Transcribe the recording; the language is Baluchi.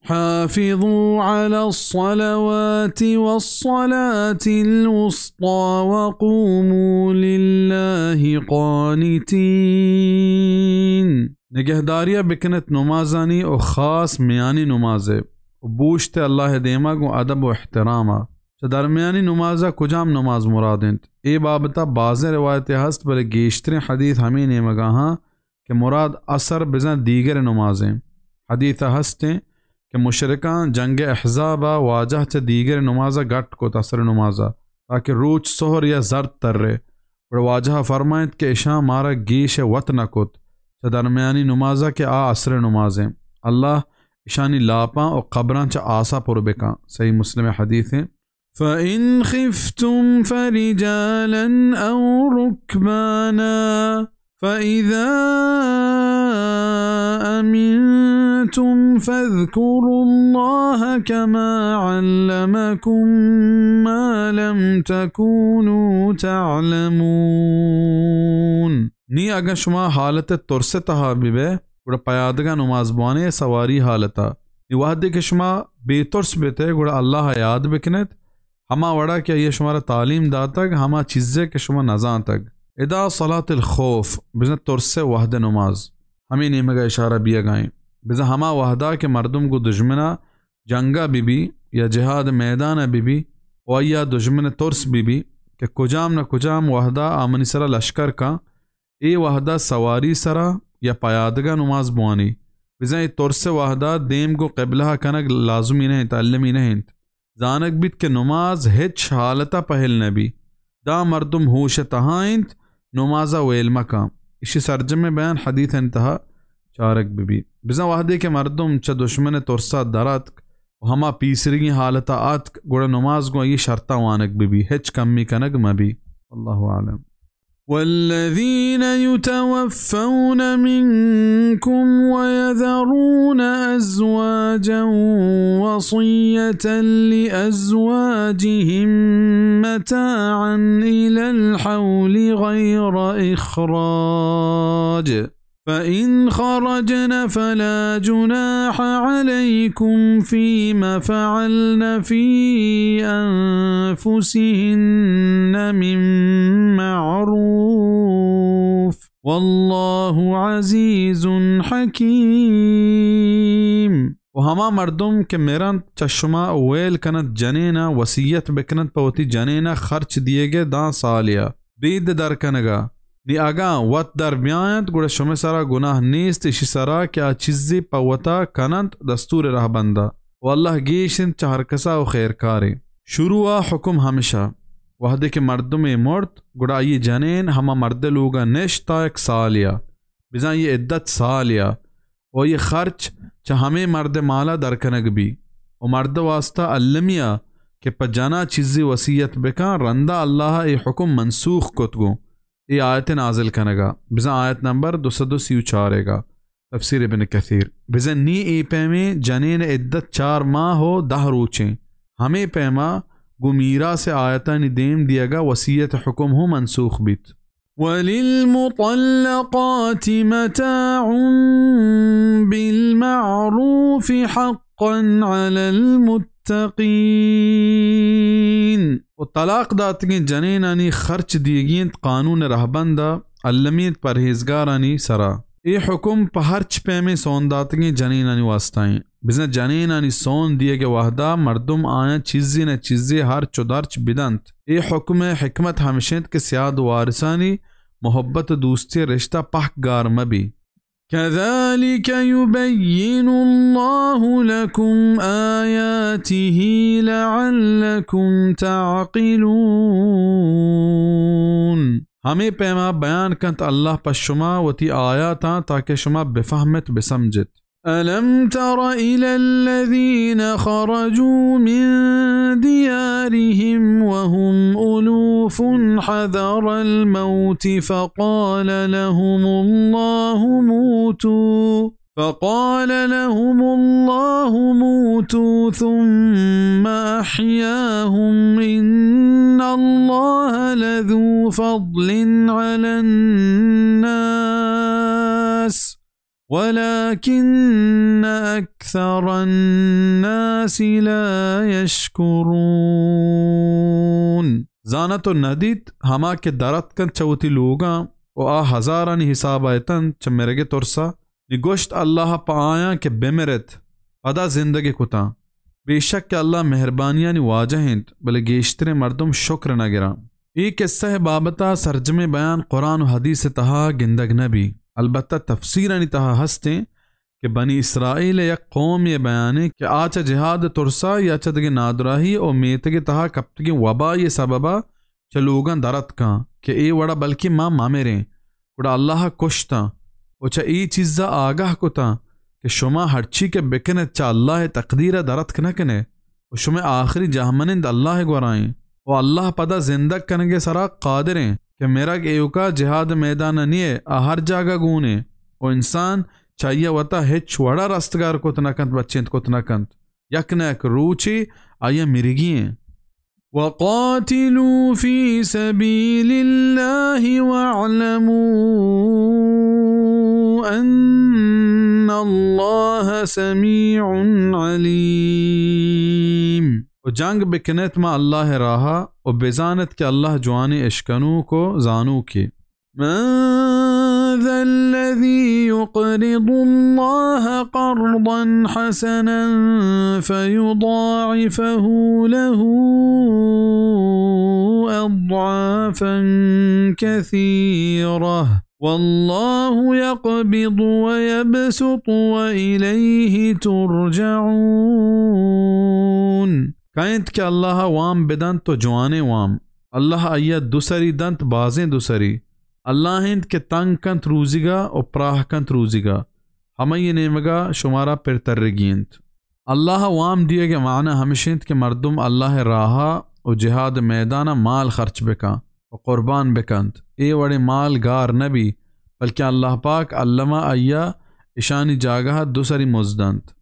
حافظوا على الصلوات والصلاة الوسطى وقوموا لله قانتين۔ نگہداری ءَ بکنت نمازانی و خاص میانی نماز ءَ و بوشت اللہ ءِ دیما گوں ادب و احترام ءَ۔ چہ درمیانی نماز ءَ کجام نماز مراد انت؟ اے بابت ءَ بازیں روایتے ہست، بلے گیشتریں حدیث ہمے نیمگ ءَ ہاں کہ مراد عصر بزاں دیگر نمازیں۔ حدیث ءَ ہست انت کہ مشرکاں جنگ احزاب ءَ واجہ چہ دیگر نماز ءَ گٹ کت عصر نماز ءَ، تاکہ روچ سہر یا زرد ترے۔ گڑا واجہ ءَ فرمائنت کہ اشاں مارا گیش ءَ وت نہ کت چہ درمیانی نماز ءَ کہ آ عصر نمازیں۔ اللہ اشانی لاپاں و قبراں چہ آسا پر بکاں۔ صحیح مسلم ءِ حدیثیں۔ فإن خفتم فرجالا أو ركبانا فإذا أمنتم فاذكروا الله كما علمكم ما لم تكونوا تعلمون۔ نی اگاں شما حالت ترس ءِ تہا بہ بئے، گڑا پیادگاں نماز بوانے سواری حالت ءَ۔ نی وہدے کہ شما بے ترس بہ ئے، گڑا اللہ ءَ یاد بکنیت، ہما وڑا کہ آئی ءَ شمارا تعلیم داتگ، ہما چیزے کہ شما نزانتگ۔ ادا صلاة الخوف، بزاں ترس ءِ وہد ءِ نماز، ہمے نیمگ ءَ اشارہ بیگ ءَ انت۔ بزاں ہما وہدا کہ مردم گوں دژمن ءَ جنگ ءَ بہ بی یا جہاد ءِ میدان ءَ بہ بی و آئی ءَ دژمن ءِ ترس بہ بی کہ کجام نہ کجام وہدا آ منی سرا لشکر کن، اے وہدا سواری سرا یا پیادگا نماز بوانی۔ بزاں اے ترس ءِ وہدا دیم گوں قبلہ ءَ کنگ لازمی نہ انت، المی نہ انت۔ زانگ بیت کہ نماز ہچ حالت ءَ پہل نہ بی۔ داں مردم ہوش ءِ تہا انت، نماز ءَ ویل مکن۔ اشی سرجمیں بیان حدیثانی تہا چارگ بہ بی۔ بزاں وہدے کہ مردم چہ دشمن ءِ ترس ءَ در اتک و ہما پیسریگیں حالت ءَ اتک، گڑا نماز گوں آئی شرطاں وانگ بہ بی، ہچ کمی کنگ مہ بی۔ واللہ اعلم۔ والذين يتوفون منكم ويذرون أزواجا وصية لأزواجهم متاعا إلى الحول غير إخراج، فإن خرجن فلا جناح عليكم فيما فعلن في أنفسهن من معروف، والله عزيز حكيم۔ و ہما مردم کہ مرنت چہ شما ویل کنت جنینا، وصیت بکنت پہ وتی جنینا خرچ دیگے داں سالیا۔ بید در کنگا۔ نی اگاں وت در بیاینت، گڑا شمئے سرا گناہ نیست اشی سرا کہ آ چیزے پہ وتا کننت دستور رہبندا۔ و اللہ گیش انت چہ ہر کسا و خیرکارے۔ شروعا حکم ہمشا، وہدے کہ مردمے مرت، گڑا آئی جنین ہما مردئے لوگا نشت تا یک سالیا، بزاں آئی عدت سالیا، و آئی خرچ چہ ہمے مردئے مالا در کنگ بی۔ و مردئے واسطہ المی ء کہ پہ جنا چیزے وصیت بکن، رندا اللہ ء اے حکم منسوخ کت گوں اے آیت نازل کنگا، بزاں آیت نمبر دو سد و سی و چار ء گا۔ تفسیر ابن کثیر۔ بزاں نی اے پیمیں جنین عدت چار ماہ و دہ روچیں۔ ہمے پیما گوں میراث آیتانی دیم دیگا وصیت حکم ہوں منسوخ بیت۔ وللمطلقات متاع بالمعروف حقا على المتقين۔ و طلاق داتگیں جنینانی خرچ دیگی انت قانون رہبند ء المی انت پرہیزگارانی سرا۔ اے حکم پہ ہرچ پیمیں سون داتگیں جنینانی واسطہ انت۔ بزاں جنینانی سون دیگ ء وہدا مردم آیاں چیزے نہ چیزے ہرچ و درچ بدنت۔ اے حکم ء حکمت ہمش انت کہ سیاد وارثانی محبت و دوستی ء رشتہ پہک گار مہ بی۔ كذلك يبين الله لكم آياته لعلكم تعقلون۔ ہمے پیما بیان کنت اللہ پہ شما وتی آیاتاں تاکہ شما بفہمت، بسمجھت۔ ألم تر إلى الذين خرجوا من ديارهم وهم ألوف حذر الموت فقال لهم الله موتوا، فقال لهم الله موتوا ثم أحياهم إن الله لذو فضل على الناس ولكن أكثر الناس لا يشكرون۔ زانت و ندیت ہما کہ درت کنت چہ وتی لوگاں و آ ہزارانی حسابا اتنت چہ مرگ ترسا، نی گوشت اللہ پہ آیاں کہ بمرت، پدا زندگ کتاں۔ بے شک کہ اللہ مہربانیانی واجہ انت، بلے گیشتریں مردم شکر نہ گراں۔ اے قصہ بابتا سرجمیں بیان قرآن و حدیث تہا گندگ نہ بی، البتہ تفسیرانی تہا ہستیں کہ بنی اسرائیل یک قومے بیانے کہ آ چہ جہاد ترسا یا چہ دگہ نادراہی و میتگ تہا کپتگیں وبائی سببا چہ لوگاں درتکاں کہ اے وڑا بلکیں ما مہ مریں، گڑا اللہ ء کشتاں و چہ اے چیز ء آگاہ کتاں کہ شما ہرچی کہ بکنت چہ اللہ ء تقدیر ء درتک نہ کنئے و شمئے آخری جہمنند اللہ ء گورا ایں و اللہ پدا زندگ کنگ ء سرا قادر ایں کہ مرگ ایوکا جہاد ء میدان ء نیئے، آ ہر جاگہ گون ایں و انسان چہ آئی ء وتا ہچ وڑا رستگار کت نہ کنت، بچینت کت نہ کنت۔ یک نہ یک روچے آئی ء مرگی ایں۔ وقاتلوا في سبيل الله واعلموا أن الله سميع عليم۔ و جنگ بکنیت ما اللہ ء راہا و بزانت کہ اللہ جوانیں اشکنوک و زانوکے۔ من ذا الذي يقرض الله قرضا حسنا فيضاعفه له أضعافا كثيرة والله يقبض ويبسط وإليه ترجعون۔ کئے انت کہ اللہ ء وام بدنت و جوانیں وام؟ اللہ آئی ء دو سری دنت، بازیں دو سری۔ اللہ انت کہ تنگ کنت روزیگا و پراہ کنت روزیگا۔ ہمائی نیمگا شمارا پر ترگی انت۔ اللہ ء وام دیگ ء معنی ہمش انت کہ مردم اللہ ء راہا و جہاد میدانا مال خرچ بکن و قربان بکنت۔ اے وڑیں مال گار نہ بی، بلکیں اللہ پاک الما آئی ء اشانی جاگہ ء دو سری مزد دنت۔